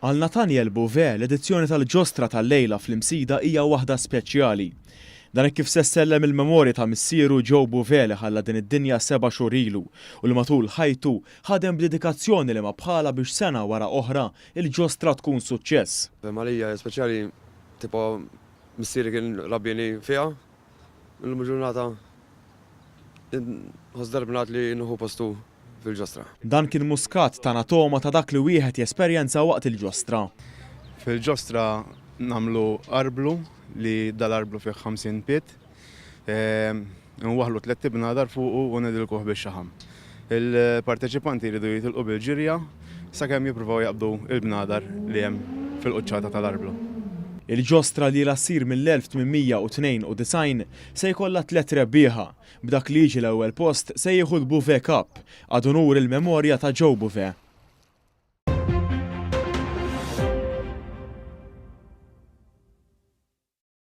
Għal Nathaniel Bouvet, l-edizzjoni tal-Ġostra tal-lejla fl-Imsida hija waħda speċjali. Dan hekk kif se ssellem il-memorja ta' missieru Joe Bouvet li ħalla din id-dinja seba' xhur ilu u li matul ħajtu ħadem b'dedikazzjoni li ma bħalha biex sena wara oħra il-ġostra tkun suċċess. Għalija speċjali tipo missieri kien rabbini fiha, illum il-ġurnata nħoss darbnat li nieħu postu fil-ġostra. Dan kien Muscat tana togħma ta' dak li wieħed jesperjenza waqt il-ġostra. Fil-ġostra nagħmlu arblu li dal-arblu fih 50 pied. Nwaħħlu tlett ibnadar fuqu u nidilkuh bix-xaħam. Il-parteċipanti jridu jitilqu bil-ġirja sakemm jippruvaw jaqbdu l-bnadar li hemm fil-quċċata tal-arblu. Il-ġostra li ilha ssir mill-1892 se jkollha tlett rebbieħa, b'dak li jiġi l-ewwel post se jieħu l-Bouvet Cup, ad unur il-memorja ta' Joe Bouvet.